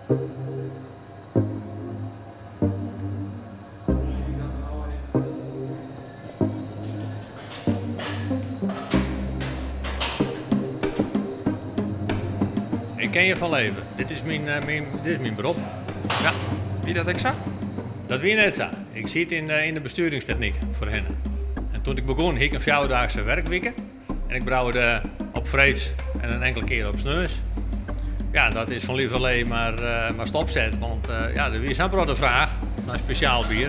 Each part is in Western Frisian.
Ik kin hjirfan leve. Dit is myn, myn, dit is myn berop. Ja. Wie dat ek sa? Dat wie net sa. Ik siet yn, yn de besturingstechnyk foarhinne. En toen ik begûn, hie ik in fjouwerdaagse werkwike. En ik broude op freeds en in inkelde kear op sneons. Ja, dat is fan lieverlee mar, mar stopset. Want ja, der wie sa'n protte fraach nei spesjaal bier.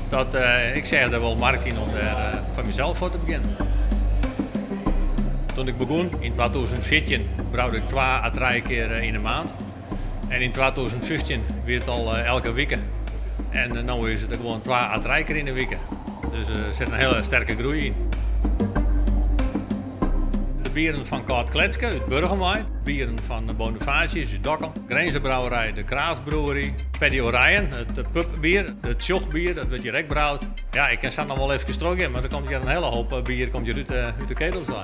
Dat ik seach der wol markt yn om dêr foar mysels foar te begjinnen. Toen ik begûn yn 2014 broude ik twa à trije kear yn 'e maand. En yn 2015 wie it al elke wike. En no is it gewoan twa à trije kear yn 'e wike. Dus der sit in hiele sterke groei yn. De bieren fan Kâld Kletske út Burgum wei, bieren fan Bonifatius út Dokkum, Grinzer Brouwerij de Craft Brewery, Paddy O'Ryan, it pubbier, it Tsjochbier, dat wurdt hjir ek broud. Ja, ik kin sa noch wol efkes trochgean, mar der komt hjir in hiele hoop bier komt hjir út de ketels wei.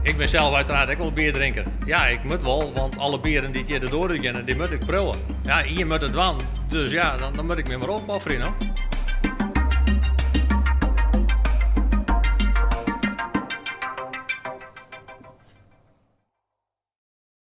Ik bin sels uiteraard ek wol bierdrinker. Ja, ik moat wol, want alle bieren dy't hjir de doar út geane, dy moat ik priuwe. Ja, ien moat it dwaan, dus ja, dan, dan moat ik my mar opoffere, no.